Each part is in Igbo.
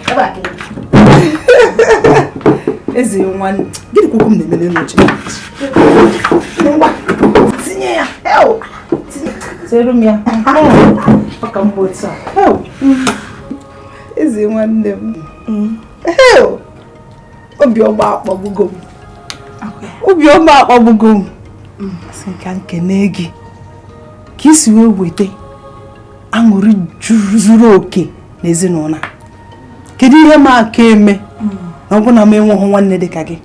Ebe a ka ị nọ. Eze nwanne, gịnị ka ụkwụ m na-eme n'elu oche? Ngwa, tinye ya. Ew! Tinyere m ya. Ọ ka mma otu a. Ew! Eze nwanne m. Ew! Obiọma akpọgbugo m. Obiọma akpọgbugo m. Sị ka nkene gị ka i si wee weta aṅụrị zuru oke n'ezinụlọ a. Kedu ihe m aka eme na ọ bụ na m enweghị nwanne dị ka gị?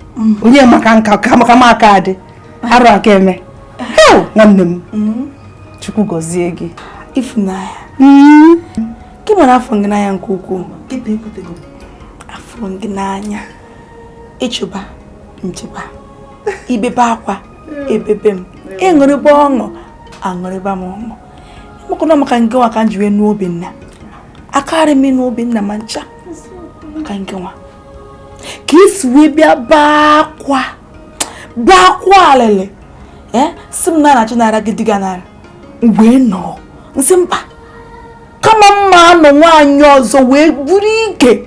Onye maka nka ka maka m aka adị arụ aka eme. Ew! Nwanne m, Chukwu gọzie gị. Ifunanya, gị mara afọ gị n'anya nke ukwuu. Afọ gị n'anya, ịchụba nchịba, ibebe akwa ebebe m, ịṅụrịba ọṅụ aṅụrịba m ọṅụ. Ịmakwana maka nke nwa ka m ji wee nụọ Obinna. Akarị m ịnụ Obinna ma ncha maka nke nwa. Ka isi wee bịa bee akwa, bee akwa alịlị, sị m na na-achọ nara gị diga nara, wee nọọ nsị mba, kama mma anọ nwaanyị ọzọ wee buru ike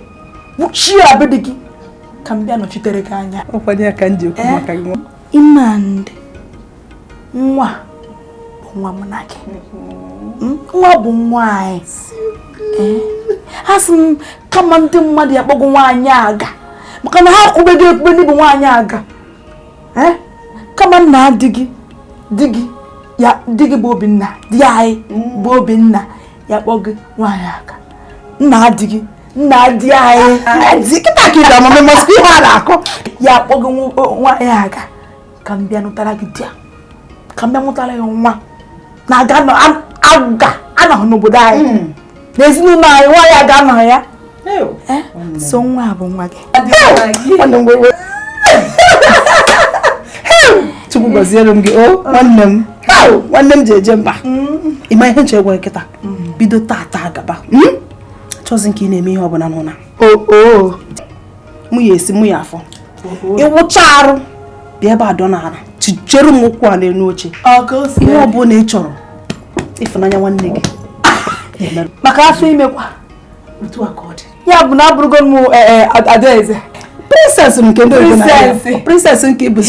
kpuchie abịdị gị ka m bịa nọchitere gị anya. Ọkwanye ya ka m ji ekwu maka gị. Ịmandị, nwa bụ nwa mụ na gị. Nwa bụ nwa anyị. Ha sị m kama ndị mmadụ ya kpọgụ nwaanyị aga, maka na ha kwubego ekwube ndị bụ nwaanyị aga. Kama nna di gị, di gị ya, di gị bụ Obinna, di anyị bụ Obinna ya kpọ gị nwaanyị aga. Nna di gị, nna di anyị. Di kịta ka ị bịa mama mmasị ihe a na-akọ. Ya kpọ gị nwaanyị aga, ka m bịa nụtara gị di ya, ka m bịa mụtara ya nwa na aga nọ aga anọghị n'obodo anyị, n'ezinụlọ anyị nwaanyị aga anọghị ya. So nwa a bụ nwa gị. Nwanne m wee Chukwu gọziere m gị o nwanne m. Nwanne m ji eje mba. Ị ma ihe nche gwa gị kịta? Bido tata gaba. Chọzi nke ị na-eme ihe ọbụla n'ụlọ. Mụ ya esi, mụ ya afọ. Ịwụcha arụ bịa ebe a dọ n'ala, chichere m ụkwụ a n'elu oche. Ihe ọbụla ị chọrọ, Ịfụnanya nwanne gị. Maka afọ imekwa. Otu a ka ọ dị. Ya bụ na abụrụgo m Adaeze. Princess nke ndị oyibo na-akpọ. Princess. Princess nke ibu.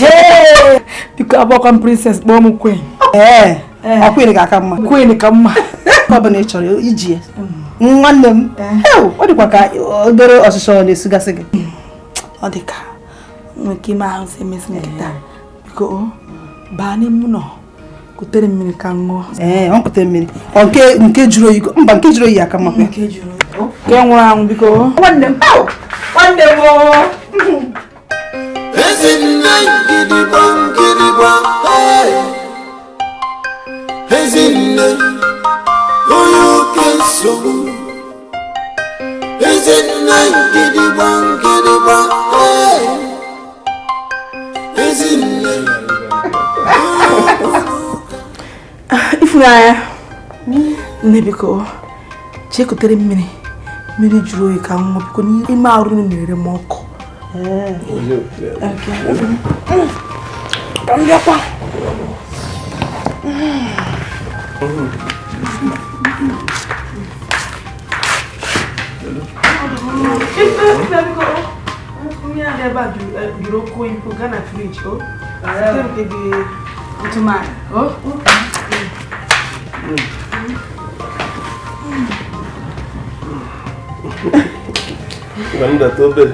Biko abụọkwa m princess, kpọọ m queen. Ee, ọ queen ga-aka mma. Queen ka mma. Ọ bụ na ị chọrọ iji ya. Nwanne m, ọ dịkwa ka obere ọchịchọ na-esugasị gị. Ọ dị ka nwere ike ime ahụ si emesi nkịta. Biko baa n'ime ụlọ, kutere mmiri ka m ṅụọ. Ee, ọ kutere mmiri. Ọ nke jụrụ oyi, mba nke jụrụ oyi aka mma. Nke jụrụ oyi. Nke nwụrụ anwụ biko. Nwanne m, nwanne m. Ezinne gidigba gidigba, Ezinne onye oke nsogbu. Ezinne gidigba gidigba, Ezinne. Ifunanya, nne biko jee kutere mmiri, mmiri jụrụ oyi ka m ṅụọ biko, n'ime arụ na-ere m ọkụ. Ka m bịakwa. Mmiri adị ebe a jụrụ oke oyi, gaa na friji o. Site nke gị ntụmadị o. Ndata obere.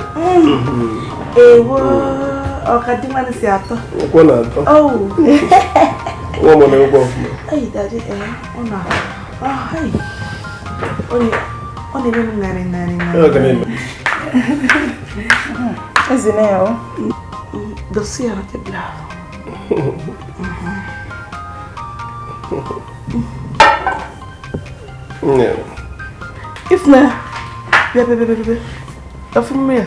Ewo, ọka dị mmanụ si atọ. Ụkwụ na-atọ. Nwa m na-egwu ọfụma. Ayi, daddy, ọ na. Ayi. Ọ na-eme m ṅarị ṅarị ṅarị. Ọ ga na-eme. Eze na ya o. Dosi ya na tebụl ahụ. Ifunanya, bịa bịa bịa bịa. Afụ mmiri.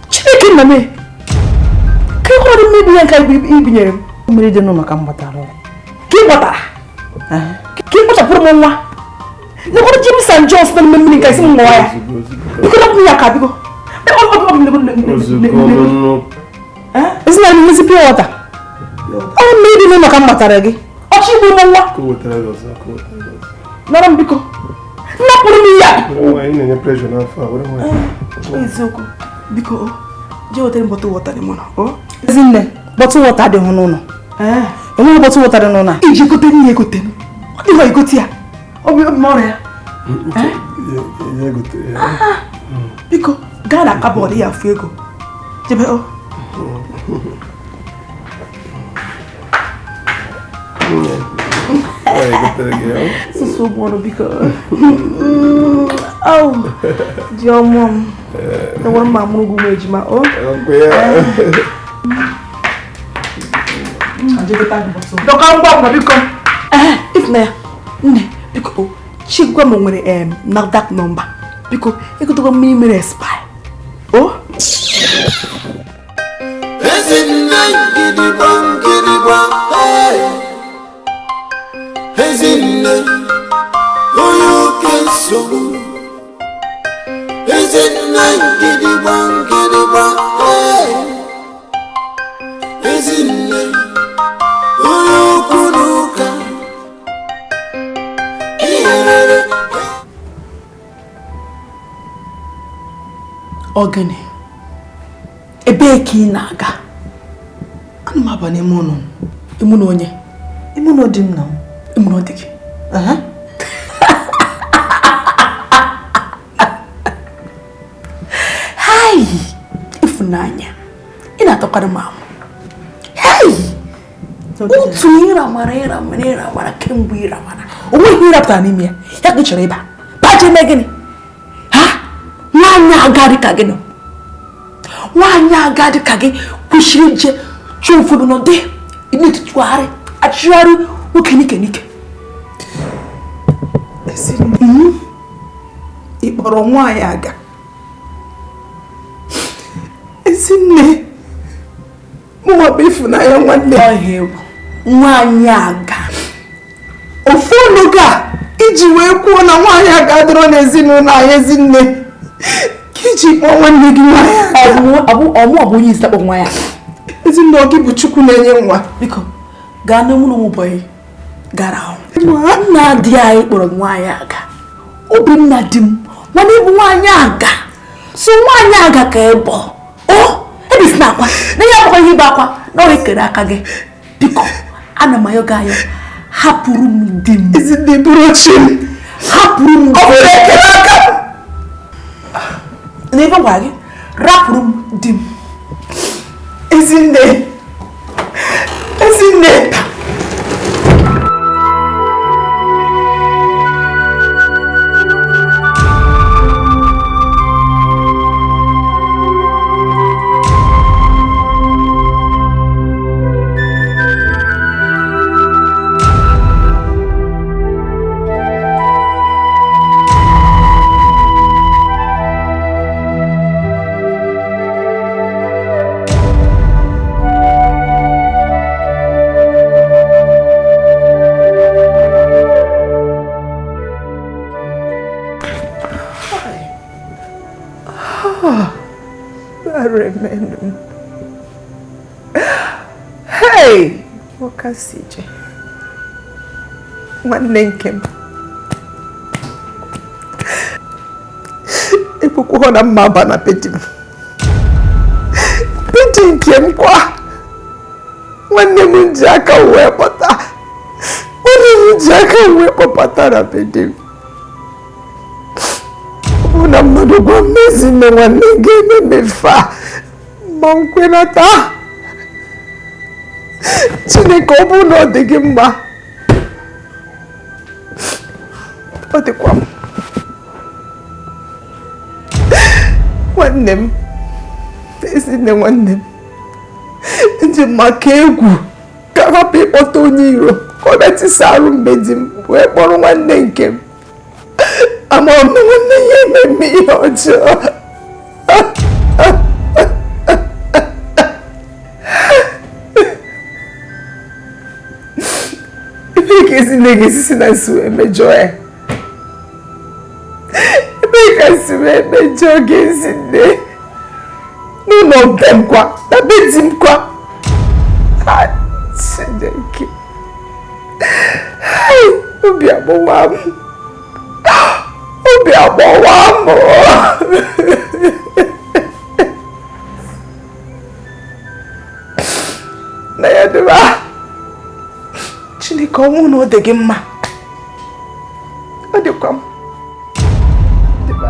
Chineke nna m, ka ị kwara mmiri ya nke ibinyere m. Mmiri dị n'ụlọ ka m gbatara. Ka ị gbatara? Ka ị kpochapụrụ m nwa? Nekwara James and Jones na mmiri nke isi m ṅụọ ya. Biko napụ ya ka biko. Ezi na mmezi pure water. Ọ mmiri dị n'ụlọ ka m gbatara gị. Ọchị igbu m nwa. Nara m biko. Napụrụ m ya. Nwaanyị na-enye pressure n'afọ a, were nwayọọ. Eziokwu. Biko, jee wetere m bottle water dị mụ na. Ezinne, bottle water adịghị n'ụlọ. Enweghị bottle water dị n'ụlọ a. Iji gote nne egote. Ọ dịghị egote ya. Obi obi m ọrịa ya. Ya egote ya. Biko, gaa na kabọọdụ ya afụ ego. Jebe o. Susu ụgbọrụ biko. Oh, di ọmụ m. Enwere m amụrụ gị ụmụ ejima o. Dọka ngwa ngwa biko. Ifunanya, nne, biko, Chigwa m nwere NAFDAC nọmba. Biko, egotekwa mmiri mere expire. O? Ezinne gidigbam gidigbam, hey! Ezinne, onye oke nsogbu. Ezinne gidigbam gidigbam, hey! Ezinne, onye okwu n'ụka. Iherere. Ọ gịnị? Ebee ka ị na-aga? Ana m aba n'ime ụlọ. Ime ụlọ onye? Ime ụlọ di m na. Ime ụlọ di gị? Aha. Hai! Ifunanya, ị na-atọkwara m amụ. Hei! Otu ịramara ịramara ịramara kemgbe ịramara. O nweghị ihe ịrapụtara n'ime ya. Ya ka ị chọrọ ịba. Baje mee gịnị? Ha? Nwaanyị aga dị ka gị nọ. Nwaanyị aga dị ka gị kwesịrị ije chụọ ụfọdụ n'ụdị na-etutugharị achụgharị nwoke n'ike n'ike. Ezinne, ị kpọrọ nwaanyị aga? Ezinne, mụnwa bụ Ifunanya nwanne. Ọhịa egwu. Nwaanyị aga. Ofu ọnụ a iji wee kwuo na nwaanyị aga adịrọ n'ezinụlọ anyị Ezinne, ka iji kpọọ nwanne gị nwaanyị aga. Ọmụ ọ bụ onye isi akpọ nwa ya. Ezinne, ọ gị bụ Chukwu na-enye nwa. Biko, gaa n'ụlọ ụmụ ụbọyị gara ahụ. Nna di anyị kpọrọ nwaanyị aga. Obinna di m, mana ịbụ nwaanyị aga. So nwaanyị aga ka ị bụ. O, ebisi na akwa. Na ya abụkwa ihe ibe akwa. Na ọ ekere aka gị. Biko, ana m ayọ gị ayọ. Hapụrụ m di m. Ezinne, bụrụ chi m. Hapụrụ m Ọ di m. bụrụ ekere aka m. Na ebe m gwara gị, rapụrụ m di m. Ezinne, Ezinne. Remenu. Hey! Nwoke si je. Nwanne nke m. Ekwukwuo na mma aba na be di m. Be di nke m kwa. Nwanne m ji aka wee kpọta. Nwanne m ji aka wee kpọbata na be di m. Ọ bụrụ na mmadụ gwa m Ezinne nwanne ga-eme mmefe a, ma m kwenata. Chineke, ọ bụrụ na ọ dị gị mma, ọ dịkwa m. Nwanne m, Ezinne nwanne m, ndị maka egwu ka hapụ ịkpọta onye iro ka ọ bịa tisa arụ mgbe di m wee kpọrọ nwanne nke m. Amara m na nwanne ya ememe ihe ọjọọ. Ebee ka Ezinne ga-esi na nsi wee mejọọ ya? Ebee ka nsi wee mejọọ gị Ezinne? N'ụlọ be m kwa, na be di m kwa. Ha, Chineke. Obi agbọwa m. agbawa m. Na ya dịba. Chineke ọnwụ na ọ dị gị mma. Ọ dịkwa m. Dịba.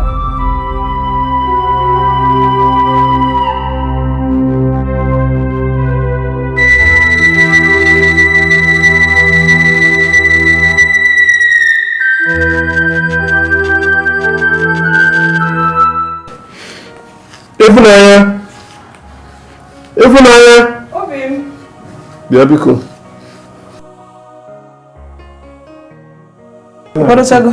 Ịfụnanya! Ịfụnanya! Obi m. Bịa biko. Kwadochago?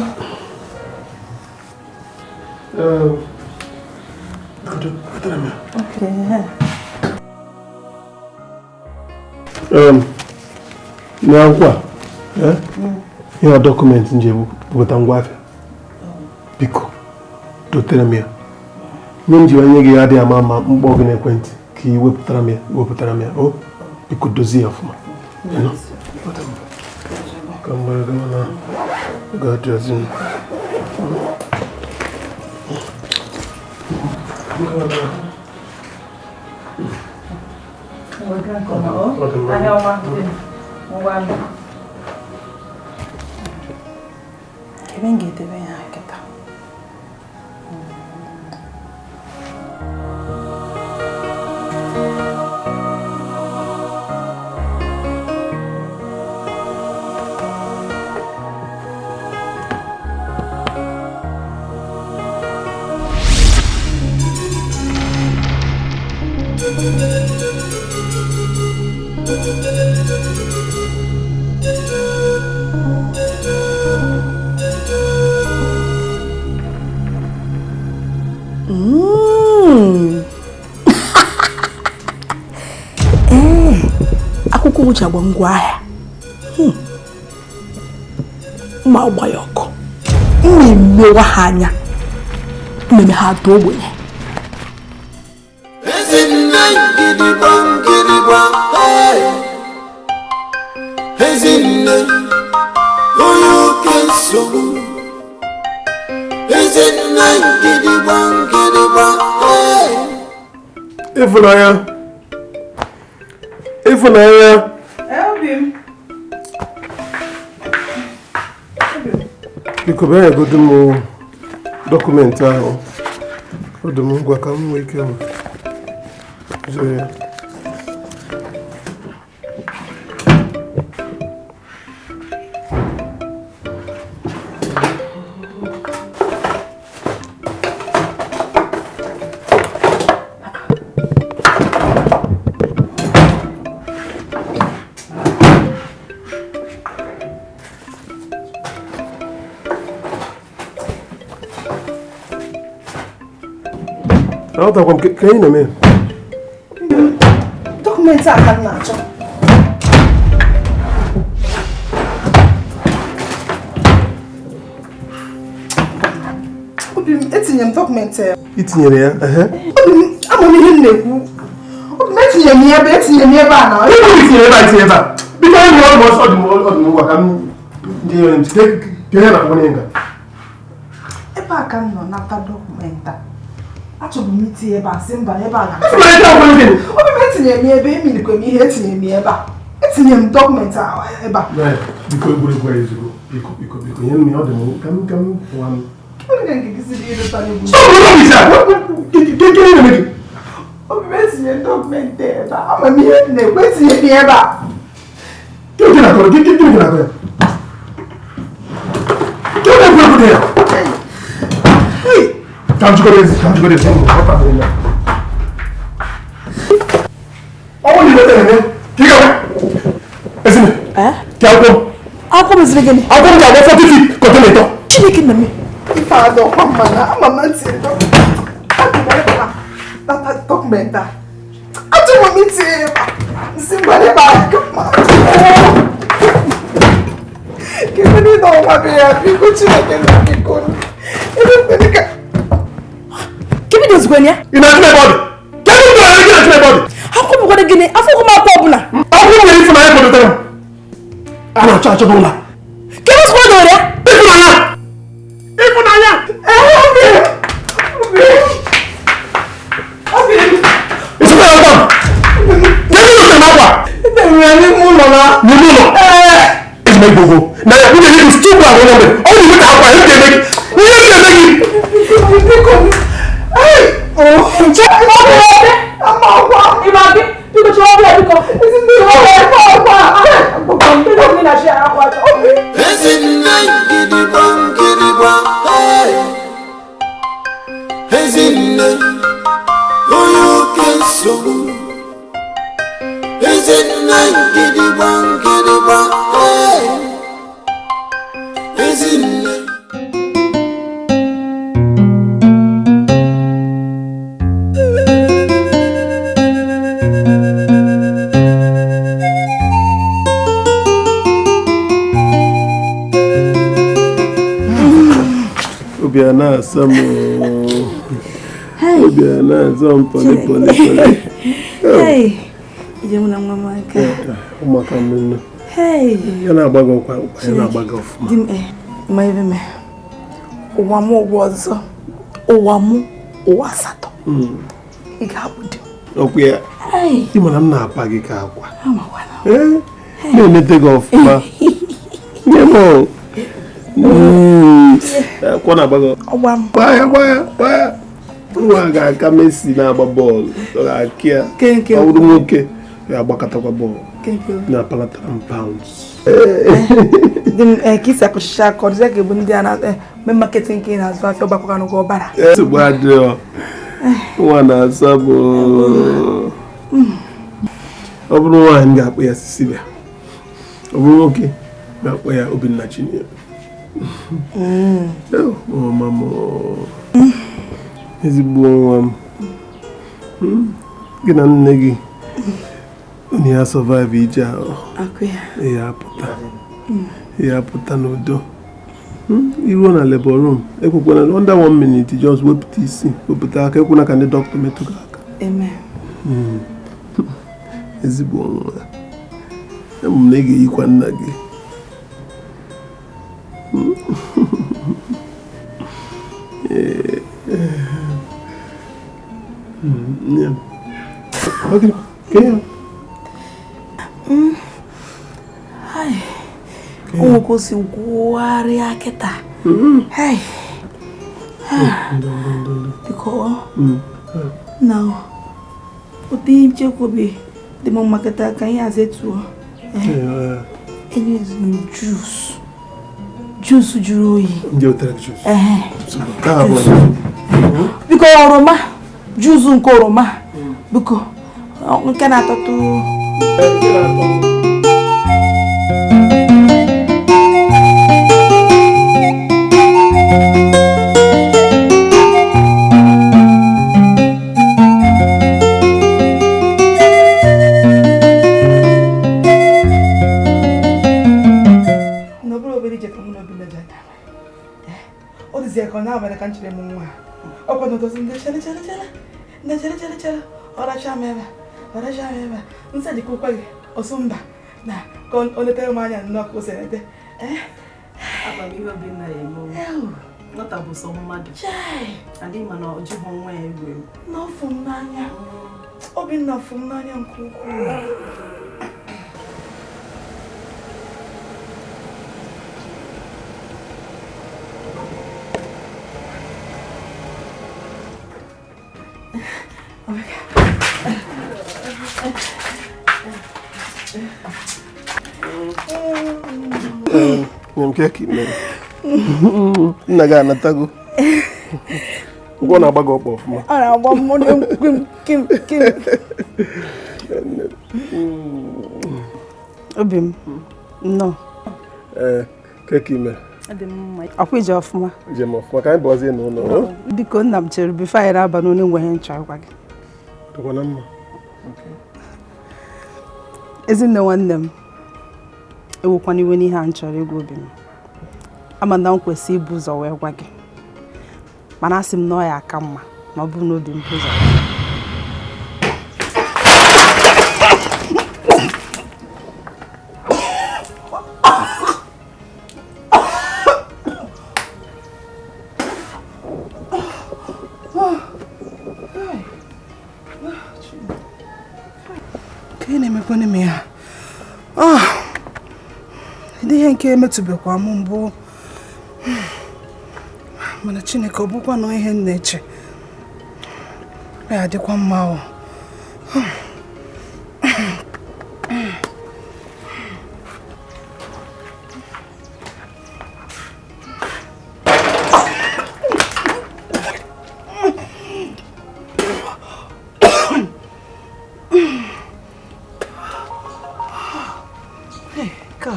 N'akwụkwọ a, ihe dọkụmentị nji ebupụta ngwa afịa. Biko, dotere m ya. Nye m ji onye gị adịghị ama ama mkpọ gị n'ekwentị ka ị wepụtara m ya. O, biko dozie ya ọfụma. Ka m gbara gị na ga-adịzi m. Kebe m ga-edebe ya kịta. Akwụkwọ ụjọ agba ngwa ahịa. Mma agba ya ọkụ. M na-emewa ha anya. Mmemme ha atọ ogbenye. Ezinne gidigba gidigba, hey. Ezinne, onye oke nsogbu. Ezinne gidigba gidigba, hey. Ịfụnanya! Ịfụnanya! Obi m. Biko bịa nyegodu m dọkụmentị ahụ. Ọ dị m ngwa ka m nwee ike zụrụ ya. Ka ị na-eme? Dọkụmentị a ka m na-achọ. Obi m, etinye m dọkụmentị a. I tinyere ya? Obi m, ama m ihe m na-ekwu. Obi m, etinye m ya ebe, etinye m ebe a na. Itinye ebe a, itinye ebe a. Biko, enyi m, ọ dị m ngwa ka m nye ya ka ihe na-akpọ nga. Ebe a ka m nọ nata dọkụmentị a. Achọbụ m itinye ebe a, sị mba ebe a na. Obi m etinye m ebe, emilikwe m ihe etinye m ebe a. Etinye m dọkụmentị a ebe a. Biko egwuregwu a ezigbo. Biko, biko, biko, nye m ya, ọ dị m ka m pụwa m. Obi m etinye dọkụmentị ebe a. Ama m ihe m na-ekwu, etinye m ebe a. Gịnị na-akọrọ? Gịnị na-akọrọ ya? Gịnị na-ekwu ya? Ka m jikọrọ ezi, ka m jikọrọ ezi, ọ fadịrị ya. Ọ bụrụ na ị wetara ya, ka ị gawa. Ezinne, ka akwụkwọ m. Akwụkwọ m ziri gịnị? Akwụkwọ m ga-agba 40 feet kọntena ịtọ. Chineke nna m. Ife a dọkwa mma na ama m na ntị dọkụmentị a. Achọrọ m itinye ebe a. Nsị mgba ebe a ka mma. Ka ebe niile ọnwa bụ ya, biko Chineke na biko. Ebe mkpere ka Kebe dozikwa ya? Ị na-achụ ebe ọ dị? Kedu mgbe ị na-achụ ebe ọ dị? Akwụkwọ bụkwara gịnị? Afọ ụkwụ m akwụ ọbụla. Akwụkwọ nwere Ịfụnanya kpọdotara m. A na-achọ achọ n'ụlọ. Kedu ozugbo o dowere ya? Ịfụnanya! Ịfụnanya! ụlọ mgbede ọ bụ iweta akwa ihe ga-eme gị ihe ga-eme gị. Ezinne gidigba gidigba, hey. Ezinne, onye oke nsogbu. Ezinne gidigba gidigba, hey. Ezinne. Obi a na-asa m oo. Obi a na-asa m pọlị pọlị pọlị. Hey, ije mụ na nwa m aka. Ụmụaka m nne. Hey. Ya na-agba gị ọkwa ya na-agba gị ọfụma. Di m ma ebe me. Ụwa m ụwa ọzọ. Ụwa m ụwa asatọ. Ị ga-abụ di m. Okwu ya. Hey. Ị ma na m na-apa gị ka akwa. Amakwana. Ee, na-enete gị ọfụma. Nye m o. Kwa na-agba gị. Ọgba m. Gbaa ya, gbaa ya, gbaa ya. Nwa ga-aka Messi na-agba bọọlụ. Ọ ga-akị ya. Kenke. Ọ bụrụ nwoke, ya agbakọtakwa bọọlụ. Kenke. Na-apalatara m pounds. Di m ka isi akụchicha aka ọ dịzịa ka ebu ndị a na-eme marketing nke ị na-azụ afịa ọgbakọka n'ụgwọ ọbara. Nsogbu adịrọ. Nwa na-asa bụ ọ bụrụ nwaanyị m ga-akpọ ya Cecilia. Ọ bụrụ nwoke m ga-akpọ ya Obinna Chinyere. Mama m ezigbo nwa m. Gị na nne gị unu ya survive ije ahụ. Akụ ya. Ya apụta. Ya apụta n'udo. Iruo na labor room ekwekwana under 1 minute just wepụta isi wepụta aka ekwena ka ndị dọkịta metụ gị aka. Amen. Ezigbo nwa. Ama m na ị ga-eyikwa nna gị. Nne m. Okay. Ụmụ ka o si gwugharịa kịta. Hey. Biko na ụdị nchekwa obi dị m mma kịta ka ihe aza etuo. Enyezi m juice. Juice jụrụ oyi. Ndị wetara gị juice. Biko oroma. Juice nke oroma. Biko nke na-atọtụ. N'obere obere ije ka mụ na Obinna ji aga. Ọ dịzị ka ọ na-abalị ka m chere m nwa. Ọkwa n'ụtọsị ndị chere chere chere ndị chere chere chere ọ racha m ebe ọ racha m ebe nsị jikwukwa gị ọsụ mba na ka o letere m anya nnọọ ka o si elete. Amamihe Obinna ya eme nwata bụ sọ mmadụ. Adịghị mana ọ jụghị nwa ya egwu egwu. Na ọ fụ m n'anya. Obinna fụ m n'anya nke ukwuu. Oh my God. Nye m keki mere. Nna gị anatago. Ụgwọ na-agba gị ọkpa ọfụma. Ọ na-agba mmụọ kim kim kim. Obi m nnọọ. Ee, keki mere. Ọkwa ije ọfụma. Njem ọfụma ka anyị bụọzie n'ụlọ. Biko nna m chere bifo anyị na-aba n'ụlọ enweghị nchọ ịgwa gị. Dịkwa na mma. Ezinne nwanne m ewekwana iwe n'ihe a m chọrọ ịgwa obi m. Ama na m kwesị ibu ụzọ wee gwa gị. Mana asị m na ọ ya aka mma ma ọ bụrụ na obi m bụ ụzọ. Ka ị na-emekwana m ya. Ndị ihe nke emetụbekwa m mbụ. Mana Chineke ọ bụkwa na ihe m na-eche ya adịkwa mma o.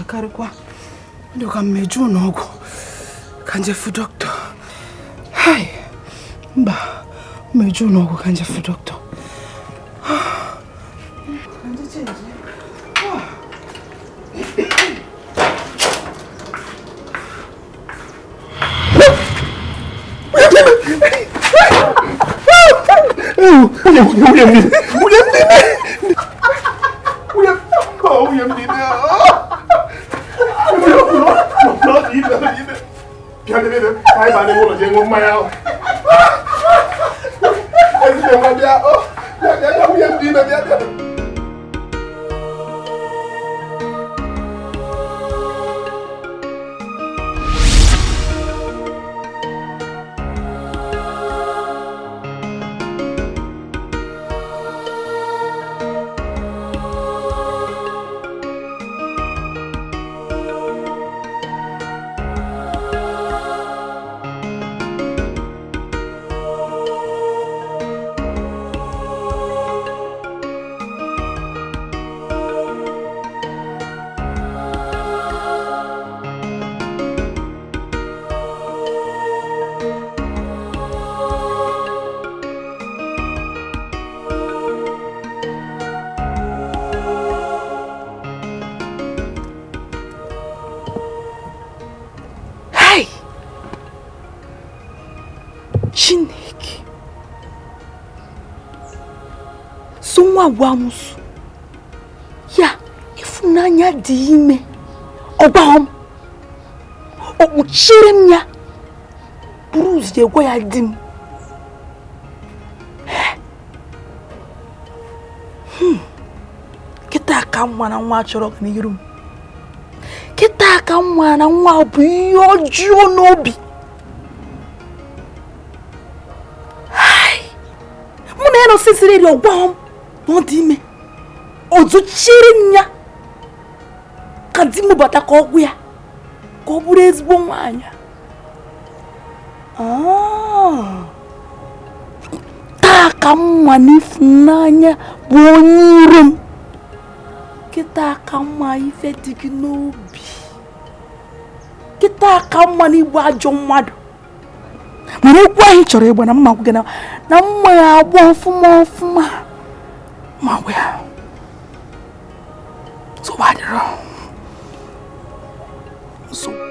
Karịkwa ndị ka mmeju n'ọgwụ ka njefu dọkịta. Hai, mba, mmeju n'ọgwụ ka njefu dọkịta. Chineke so nwa gwa musu ya ịfụnanya dị ime ọgwa m o kpuchiri m ya buru ụzọ egwa ya di m. Kịta ka nwa na nwa chọrọ n'iru m, kịta ka nwa na nwa bụ ihe ọjọọ n'obi. Sisiri ọgwa m na ọ dị ime o zochiri m ya ka di m bata ka ọgwụ ya ka ọ bụrụ ezigbo nwaanyị. Taa ka mma n'ịfụnanya bụ onye iro m, kịta ka mma ife dị gị n'obi, kịta ka mma n'igbu ajọ mmadụ. Mana egwu anyị chọrọ ịgba na mma gị na mma ya agba ọfụma ọfụma ma gwa ya nsogbu adịrọ. Nsogbu.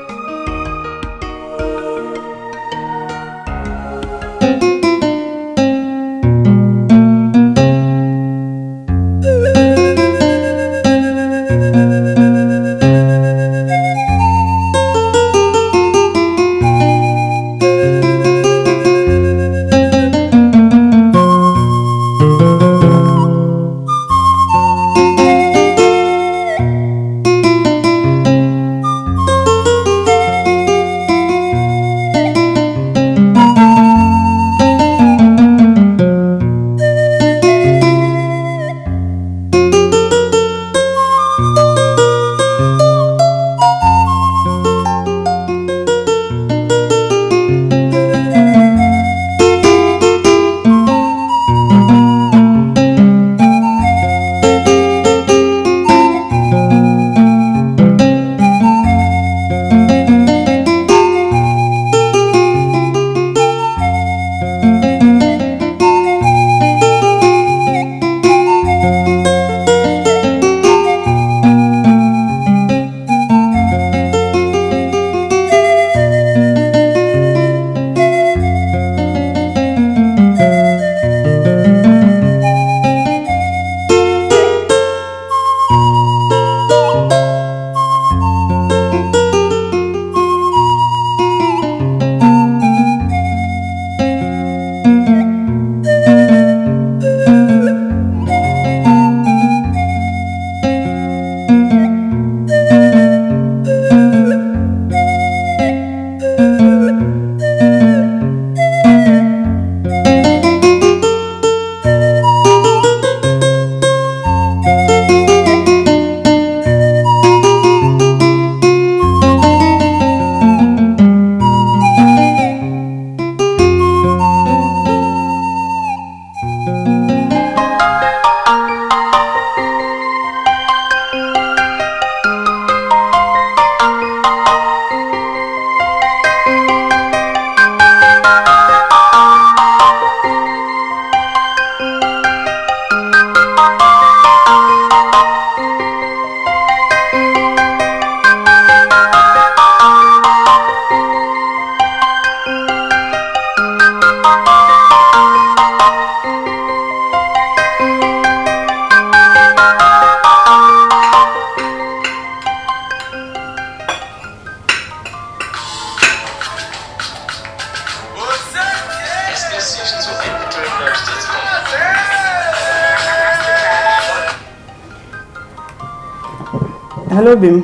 Hello, Bim.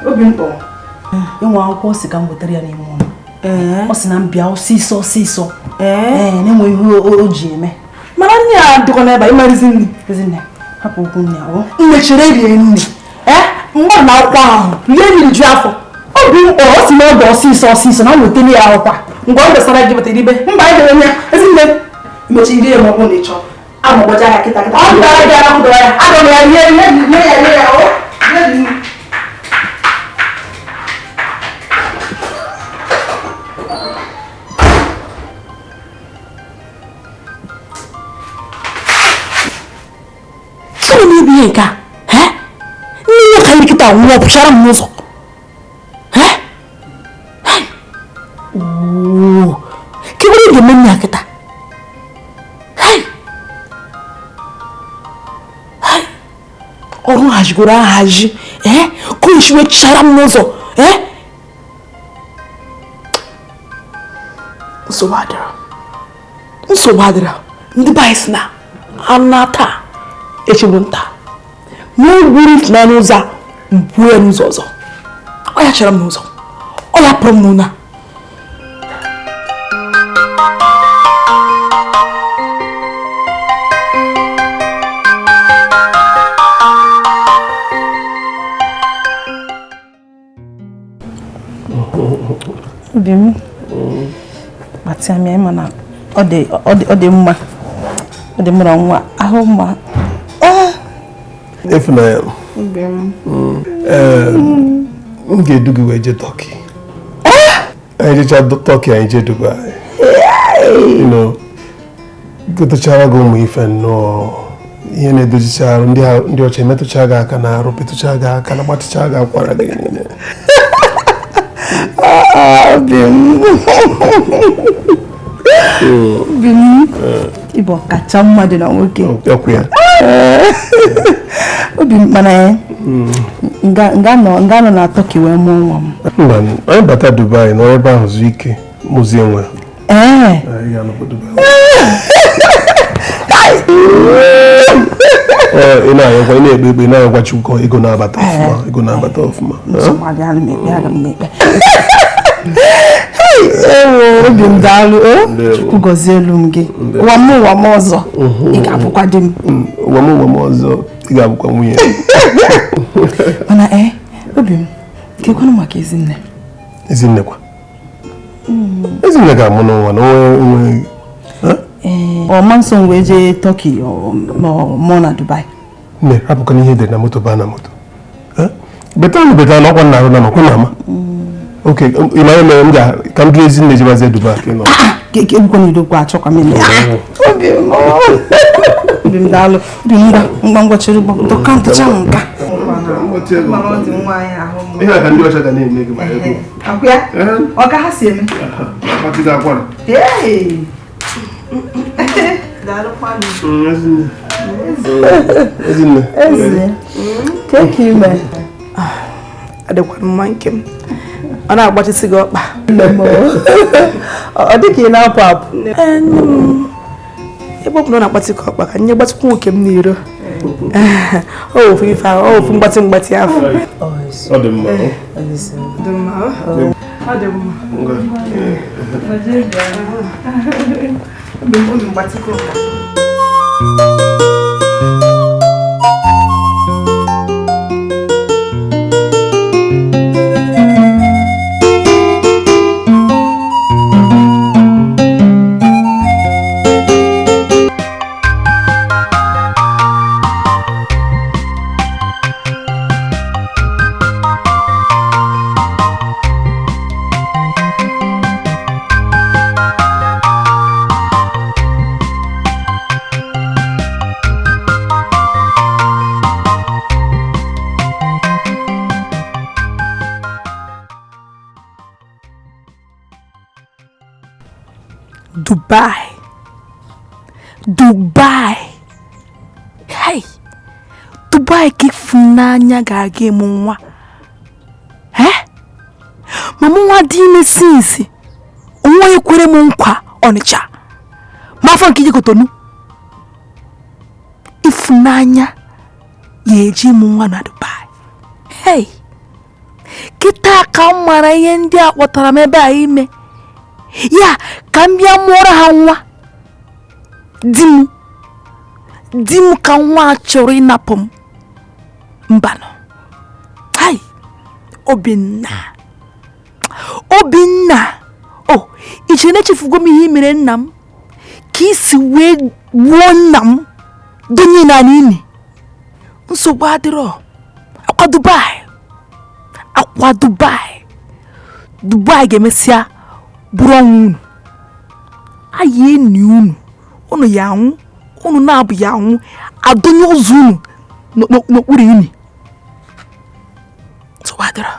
Obi m kpọrọ ịnwe akwụkwọ si ka m wetara ya n'ime ụlọ. Ọ sị na m bịa ọsịsọ ọsịsọ. Ee, na-enwe ihe o ji eme. Mana nne ya dịkwa n'ebe a, ịmarịzi nne. Ezinne, hapụ okwu nne ahụ. Nne chere rie nne. Mgbe na akwụkwọ ahụ, rie nri ju afọ. Obi m kpọrọ ọ sị na ọ dị ọsịsọ ọsịsọ na m wetara ya akwụkwọ. Ngwa ọ besara gị bata iribe. Mba anyị dere ya. Ezinne, mechi rie ma ọ bụrụ na ị chọọ. Amụgbọja ya kịta kịta. Ọ dara gị ahụ dọrọ ya. Adọ m ya rie rie rie ya rie ya o. Nwa pụchara m n'ụzọ. Kebere ga-eme nne kịta. Ọrụ hazigoro ahazi. Ka o si wee chara m n'ụzọ. Nsogbu adịrọ. Nsogbu adịrọ. Ndị be anyị sị na anụ taa echegbu nta. N'ugwuru ifunanya n'ụzọ a mbuo ya n'ụzọ ọzọ. Ọ ya chara m n'ụzọ. Ọ ya pụrụ m n'ụlọ. Obi m kpatịa m ya ịma na ọ dị mma. Ọ dị mma nwa ahụ mma. Ifunanya. Obi m. M ga-edu gị wee jee Turkey. Anyị jechaa Turkey, anyị jee Dubai. You know, gotechara gị ụmụ ife nnọọ ihe na-edozicha arụ ndị ọcha emetụcha gị aka n'arụ, petụcha gị aka na gbatịcha gị akwara gị niile. Obi m. Obi m. Ịbụ ọkacha mma dị na nwoke. Ọkụ ya. Obi m mana ya nga nọ na Turkey wee mụọ nwa m. Mba, anyị bata Dubai nọrọ ebe ahụ zuo ike mụzie nwa. Ee. Anyị ga-anọkwa Dubai. Ị na-anyakwa, ị na-ekpe ekpe, ị na-anyakwa Chukwu ego na-abata ọfụma, ego na-abata ọfụma. Nsogbu adịghị, ana m ekpe, aga m na-ekpe. Ewo, obi m daalụ. Chukwu gọzie elu m gị. Ụwa m ụwa m ọzọ. Ị ga-abụkwa di m. Ụwa m ụwa m ọzọ, ị ga-abụkwa nwunye. Mana obi m, kekwanụ maka Ezinne. Ezinne kwa? Ezinne ga-amụ n'ụwa na onwe. Ọ ma nso wee jee Turkey ma mụọ na Dubai. Nne, hapụkwana ihe edere na moto baa na moto. Betanụ betanụ ọkwa nna arụ na makwa na ama. Okay, ị ma ihe mere m ga ka m duru Ezinne jebazie Dubai ka ị nọ. Ekwukwana idokwa achọkwa m ime. Obi m. Obi m daalụ. Obi m ngwa ngwa chere dọka ntụcha m nka. Ihe a ka ndị ọcha ga na-eme gị ma ego. Akwụ ya? Ọ ka ha si eme? Gbatịgo akwara. Ezinne. Ezinne. Keke ime. Adịkwa mma nke m. Ọ na-agbachisi gị ọkpa. Ọ dị ka ị na-apụ apụ. Ebe ọ bụla ọ na-agbatị gị ọkpa ka nye gbatịkwa nwoke m n'iro. Ọ ofu ife ahụ, ọ ofu mgbatị mgbatị ahụ. Ọ dị mma. Ọ dị mma. Ọ dị mma. Obi m gbatịkwa ụka. Dubai. Dubai. Hey. Dubai ka Ifunanya ga-aga ịmụ nwa. Eh? Ma mụ nwa dị ime sinsi. Onwe ekwere m nkwa Ọnịcha. Ma afọ nke ije Kotonu. Ifunanya ya eji ịmụ nwa na Dubai. Hey. Kịta ka m mara ihe ndị a kpọtara m ebe a ime. Ya ka m bịa mụọrọ ha nwa. Di m ka nwa chọrọ ịnapụ m. Mbanụ. Hai. Obinna. Obinna. O, i chere na echefugo m ihe i mere nna m? Ka i si wee gbuo nna m donye na n'ili. Nsogbu adịrọ. Akwa Dubai. Akwa Dubai. Dubai ga-emesịa bụrụ ọnwụ unu. Anyị enyi unu. Unu ya anwụ. Unu na-abụ ya anwụ. Adonye ụzọ unu n'okpuru ili. Nsogbu adịrọ.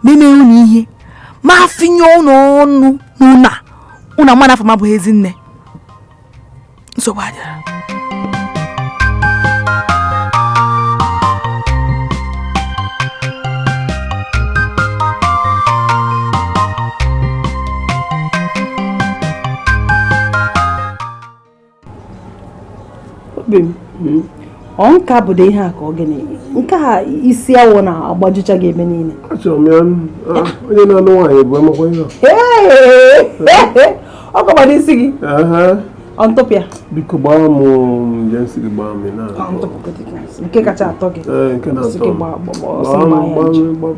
Meme unu ihe. Ma finye unu ọnụ n'ụlọ a. Unu ama na afọ m abụghị ezi nne. Nsogbu adịrọ. Obi m, ọ nka bụ ihe a ka ọ gịnị? Nke a isi awọ na-agbajucha gị ebe niile. Achọrọ m ya onye na-anụ nwaanyị bụ amakwa ihe a. Ọ kọgbara isi gị? Ọ ntụpịa? Biko gbaa m njem si gị gbaa m na. Nke kacha atọ gị. Ee, nke na-atọ m. Gbaa m, gbaa.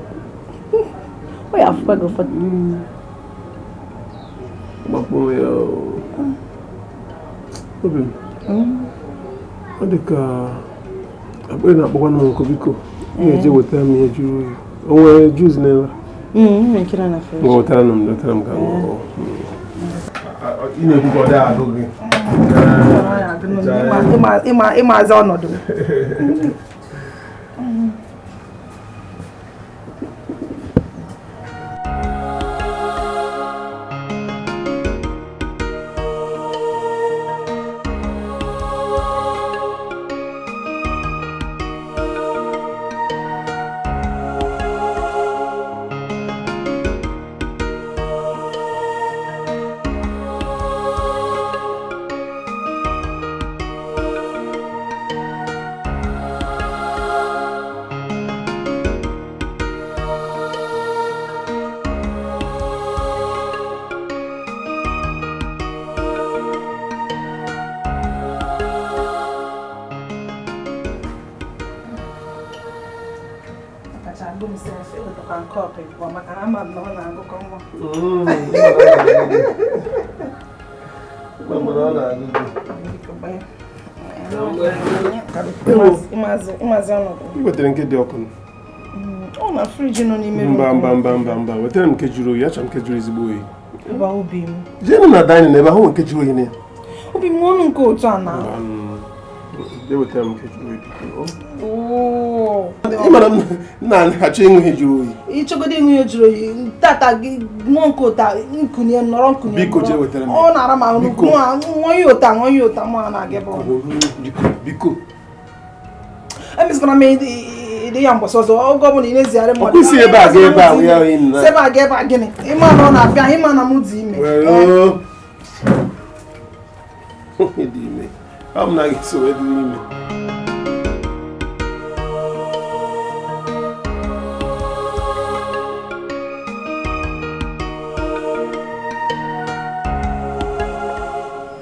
Ọ ya afụkwa gị ụfọdụ. Gbapụ m ya. Obi m. Ọ dị ka akpịrị na-akpọkwa m nkụ biko. Ị ga-eje wetara m ihe jụrụ oyi. O nwere juice n'ebe a? Nwere Wetara m, wetara m ka m ṅụọ. Ị na-ekwu ka ọ dị agụ gị. Ịmazi ọnọdụ m. I wetere nke dị ọkụ. Ọ na friji nọ n'ime Mba mba mba mba mba, wetara m nke jụrụ oyi, achọrọ m nke jụrụ ezigbo oyi. Mba obi m. Jee na dining ebe ahụ nke jụrụ oyi na ya. Obi m ọnụ nke otu a na. Jee wetara m nke jụrụ oyi biko. Ị mara m na-achọ ịṅụ ihe jụrụ oyi. Ịchọgodo ịṅụ ihe jụrụ oyi, tata gị ṅụọ nke ụta, nkunye nọrọ nkunye. Biko jee wetara m. Ọ na-ara m ahụ ṅụọ ihe ụta, ṅụọ ihe ụta mụ a na-aga ebe ọ. Biko biko. Emezikwana m ịdị ya mbọsị ọzọ, oge ọbụla ị na-ezigharị mmadụ. Ọ kwụsị ebe a ga ebe a ya oyi nna. Si ebe a ga ebe a gịnị? Ịma na ọ na-abịa, ịma na m dị ime. Dị ime. Ọ m na gị so wee dị ime.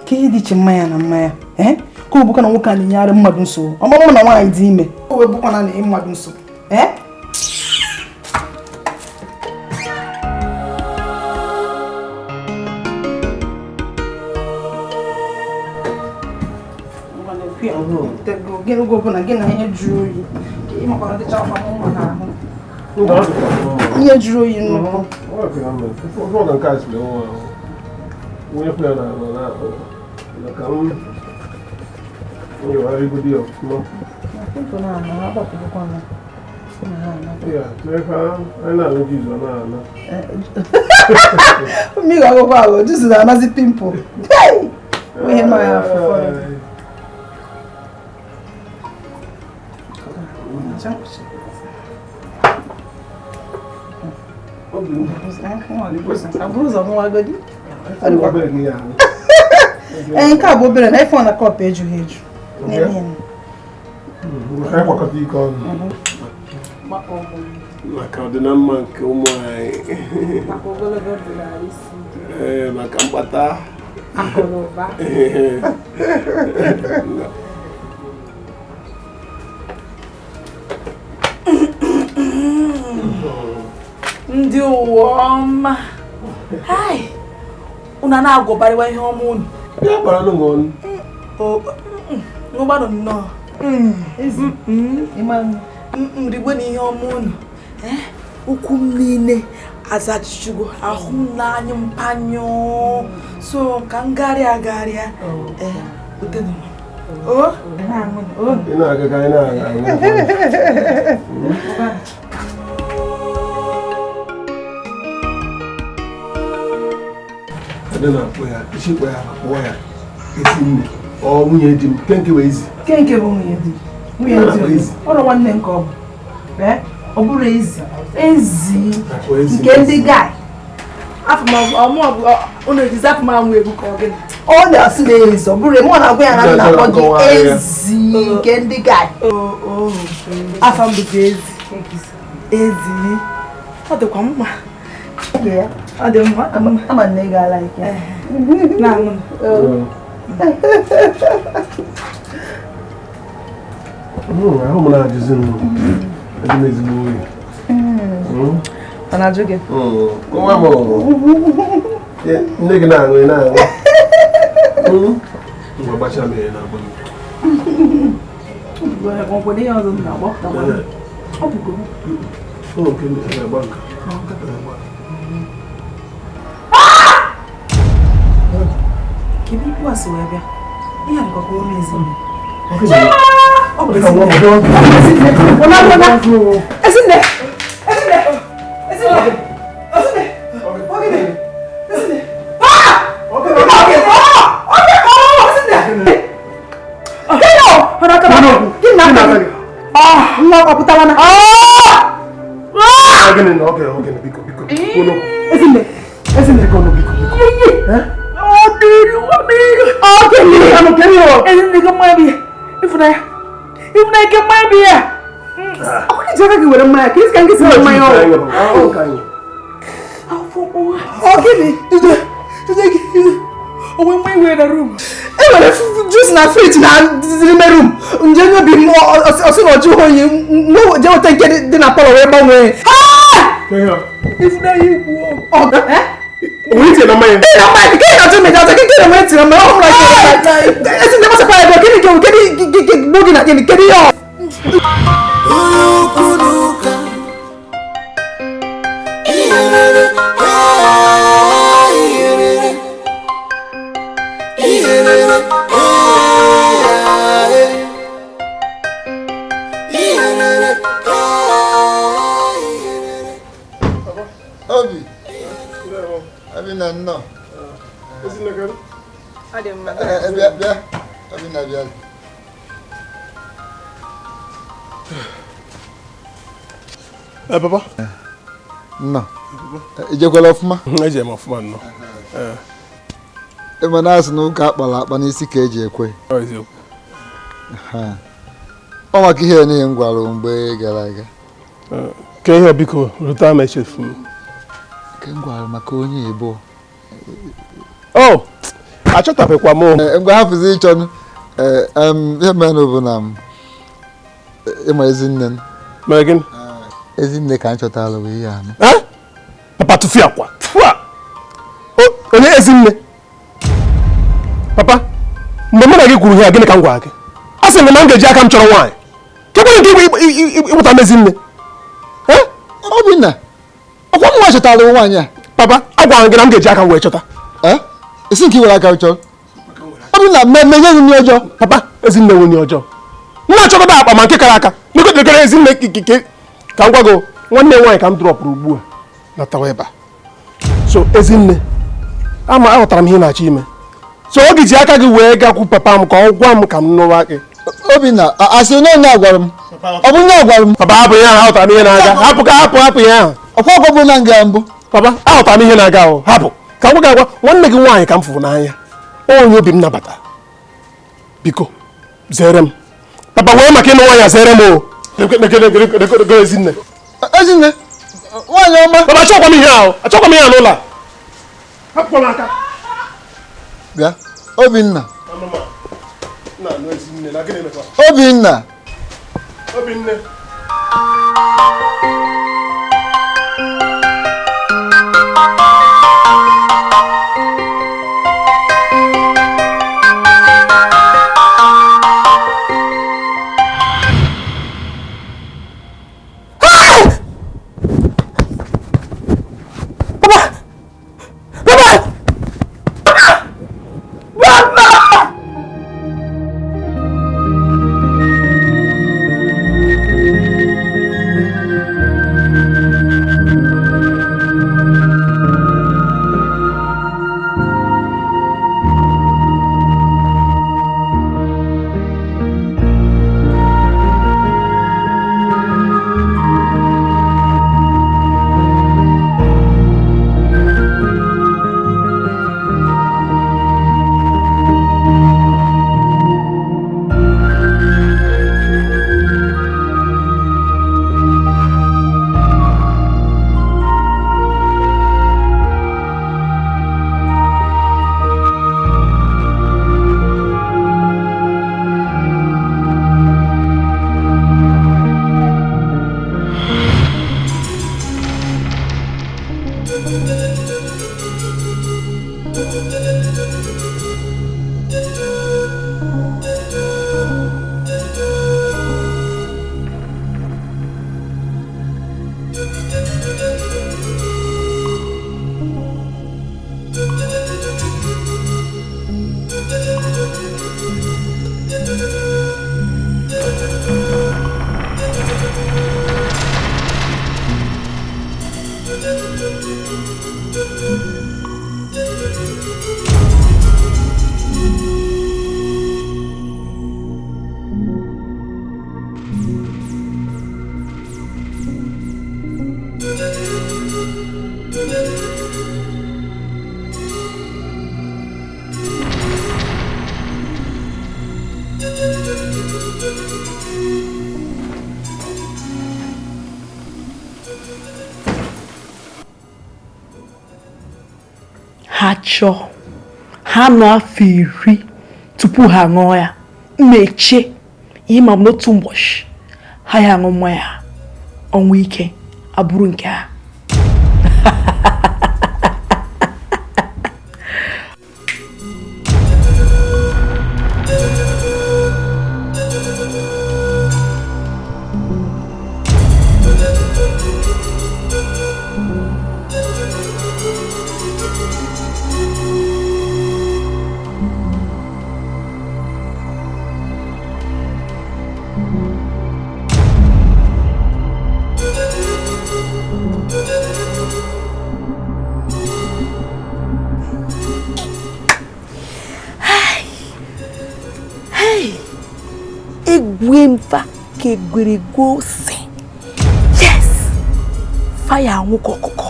Ka ihe dị iche mmanya na mmanya, eh? Ka ọ bụkwa na nwoke a na-enyegharị mmadụ nsogbu. Ọ mụ na nwaanyị dị ime. O wee bụkwa na na-enye mmadụ nsogbu. Eh? Ihe jụrụ oyi nnukwu. Mmiri akwụkwọ ahụ juice na-anazi pimple. Ihe nọ ya afụfụ. Ee, nke a bụ obere na iPhone na kọpụ ejughị eju. Maka ọdịnamma nke ụmụ anyị, maka mkpata akụ na ụba. Ndị ụwa ọma, unu na-agụbarịwa ihe ọma unu. Ṅụgbanụ nnọọ. Rigbo na ihe ọma unu. Ụkwụ m niile azachichugo, ahụ m n'anya mpanyụ. So ka m garịa garịa. Utenụ. O? Ị na-aga ka anyị na-aga. Na-akpọ ya ichekwa ya akpọ ya ezi nne ọ nwunye di m nke bụ ezi nke bụ nwunye di ọrụ nwanne nke ọ bụ ọ bụrụ ezi ezi nke ndị guy ọ na-asị na ezi ọ bụrụ mụ na-agwa ya na m na-akpọ gị ezi nke ndị guy. Afa m bụzi ezi ezi ọ dịkwa mma. Ọ dị mma. Ama nne gị ala ike. Na-aṅụ. Ahụ m na-ajụzi m adị m ezigbo oyi. Ọ na-ajụ gị? Nwa m nne gị na-aṅụ ị na-aṅụ. Ngwa gbacha m ihe na-agba m. Ihe ọzọ m na-agba. Ọ bụgo. Ọ nke ndị na-agba nka. Kedu ikwu a si wee bịa? Ihe a dịkwa ka olu ezinne. Ezinne! Ezinne! Ezinne! Ezinne! Ogene! Ezinne! Ezinne! Ezinne! Juice na fridge na n'ime room nje obi m ọsị na ọjụ oyi jee weta nke dị na palọ wee gbanwee. Ifunanya igwu Onye na mmanya? Ị na mmanya ka ị na-achọ mmeja ọzọ gị na nwere tiri mmanya ọhụrụ ezi ndị gbasakwa ego gịnị gị gbuo gị na gịnị kedu ihe ọ Obi. Obinna nnọọ. Bịa bịa. Obinna bịa. Papa. Nnọọ. Ijekwala ọfụma? Eje m ọfụma nnọọ. Ị ma na asị na ụka akpara akpa n'isi ka eji ekwe. Ọ maka ihe niile m gwara mgbe gara aga. Ka ihe biko rute ama echefu m. Ke m gwara maka onye Igbo. Oh, achọtapekwa m. Ngwa hapụzi ịchọ ihe mere bụ na m ịma ezinne m. Mere gịnị? Ezinne ka m chọtara bụ ihe anụ. Papa tụfịa akwa. Onye ezinne? Papa, mgbe mụ na gị kwuru ihe a gịnị ka m gwara gị? A sị m na m ga-eji aka m chọrọ nwaanyị. Kekwe nke ịwụta m ezinne? Obinna, ọkwa m nwa chọtara nwaanyị a. Papa, agwara m gị na m ga-eji aka m wee chọta. Esi nke i were aka chọrọ? Obinna, mmemme nye gị ọjọọ. Papa, ezinne nwunye ọjọọ. M na-achọkọta akpa ma nke kara aka. N'ekere ezinne ka Ka m gwa gị, nwanne nwaanyị ka m drọpụrụ ugbu a natawa ebe a. So Ezinne, ama aghọtara m ihe ị na-achọ ime. So oge ji aka gị wee gakwu papa m ka ọ gwa m ka m nụwa gị. Obinna, asị na onye agwara m. Ọ bụ onye agwara m. Papa, hapụ ihe ahụ, aghọtara m ihe na-aga. Hapụ ka hapụ hapụ ihe ahụ. Ọkwa ọgwọ bụ na nga mbụ. Papa, aghọtara m ihe na-aga ahụ. Hapụ. Ka m gwa gị agwa, nwanne gị nwaanyị ka m fụrụ n'anya. Onye obi m nabatara. Biko, zere m. Papa, wee maka ịnụ nwaanyị zere m o. Ezinne. Ezinne, nwaanyị ọma. Papa, achọkwa m ihe ahụ. Achọkwa m ihe a n'ụlọ a. Hapụkwa m aka. Bịa, Obinna. Obinna. Obinne. Ha chọọ ha nọ afọ 10 tupu ha ṅụọ ya, mmeche ihe ma n'otu ụbọchị ha ya aṅụ mmanya ọnwụ ike abụrụ nke ha. Egwemfa kegwere ose. Yes! Fire anwụkọ ọkụkọ.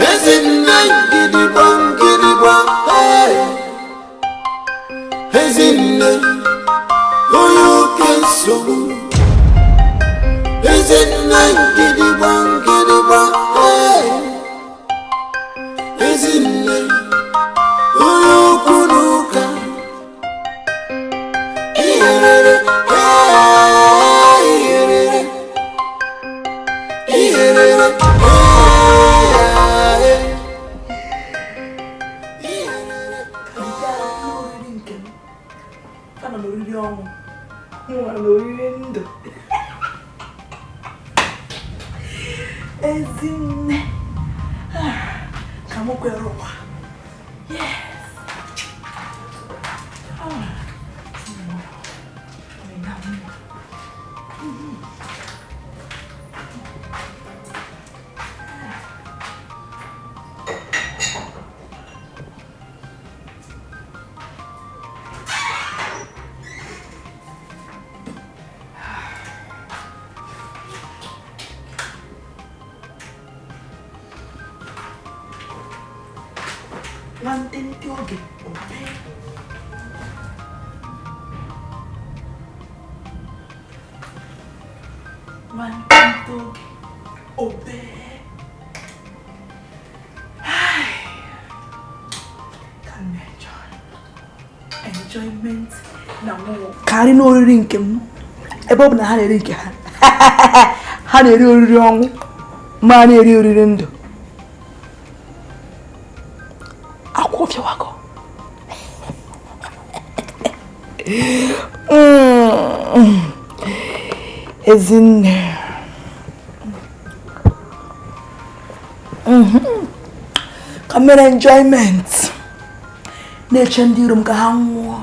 Ezinne gidigbam gidigbam, hey! Ezinne, onye oke nsogbu. Ezinne gidigbam gidigbam, hey! Ezinne, onye okwu n'ụka. Iherere, hey! Iherere, iherere, hey! Ezinne, ka m kwere ụwa. Yes. Nwantịntị oge obee. Nwantịntị oge obee. Ka m enjoy. Enjoyment na nwụọ. Karị n'oriri nke m, ebe ọ bụ na ha na-eri nke ha. Ha na-eri oriri ọnwụ, ma na-eri oriri ndụ. Akwụ fiawago. Ezinne. Ka mere enjoyment. Na-eche ndị iro m ka ha nwụọ.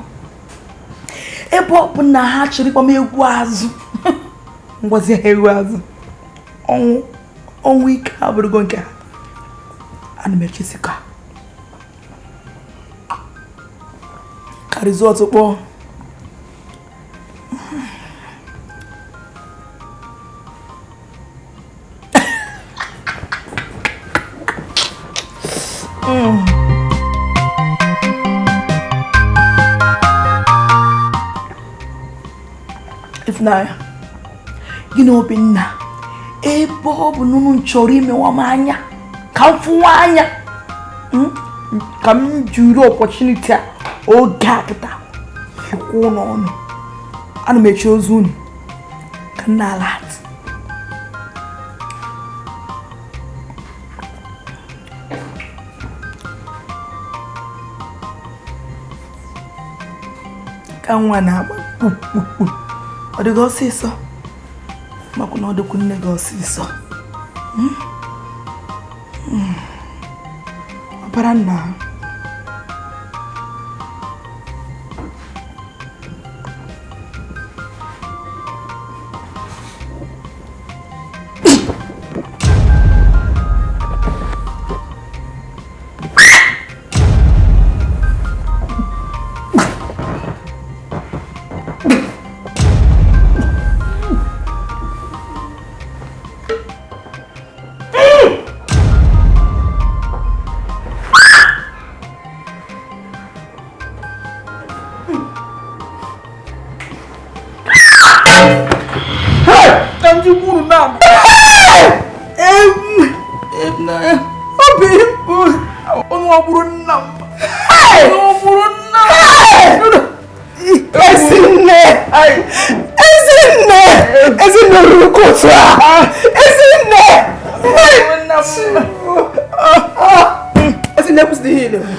Ebe ọ bụ na ha chọrọ ịkpọ m egwu azụ. Ngwazi ha egwu azụ. Ọnwụ ọnwụ ike abụrụgo nke ha. Ana m echesi ka result kpọọ. Ifunanya, gị na Obinna, ebe ọ bụ na unu chọrọ imewa m anya, ka m fụwa anya, ka m jiri opportunity a oge a kịta kwụ n'ọnụ. Ana m eche ozu unu ka m na-ala atụ. Ka nwa na-agba kpukpukpu, ọ dị gị ọsịsọ, makwa na ọ dịkwa nne gị ọsịsọ. Ọbara nna ha. Ezinne! Ezinne ruru kotu a! Ezinne! Ezinne ekwusịrị ihe ị na-ekwu.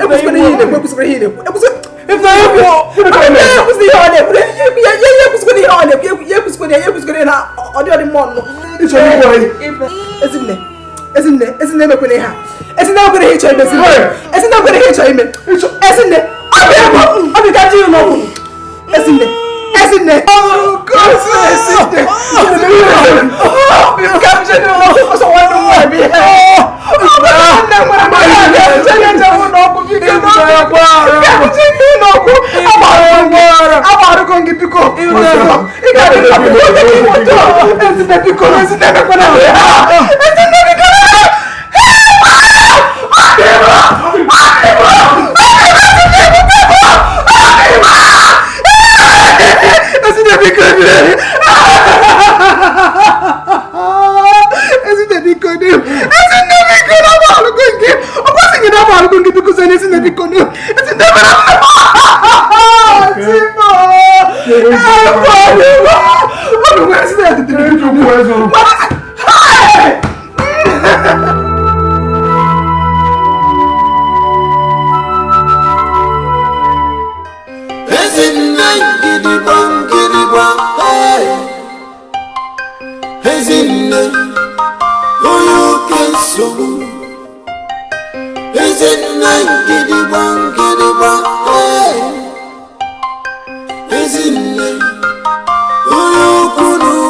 Ekwusịrị ihe ị na-ekwu, ekwusịrị ihe ị na-ekwu. Ekwusịrị ihe ọ na-ekwu. Ekwusịrị ihe ọ na-ekwu. Ekwusịrị ihe, ekwusịrị ihe na ọ dị ọdị mma ọnụ. Ezinne, Ezinne, Ezinne emekwere ihe a. Ezinne emekwere ihe ị chọrọ ime, Ezinne. Ezinne emekwere ihe ị chọrọ ime. Ezinne, ọ bụ ka ji n'ọgwụ. Ezinne. Ezinne. Oh, God, Ezinne. Ezinne, onye okwu n'ụka.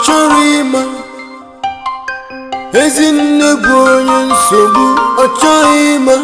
chọrọ ịma. Ezinne bụ onye nsogbu, ọ chọghị ịma.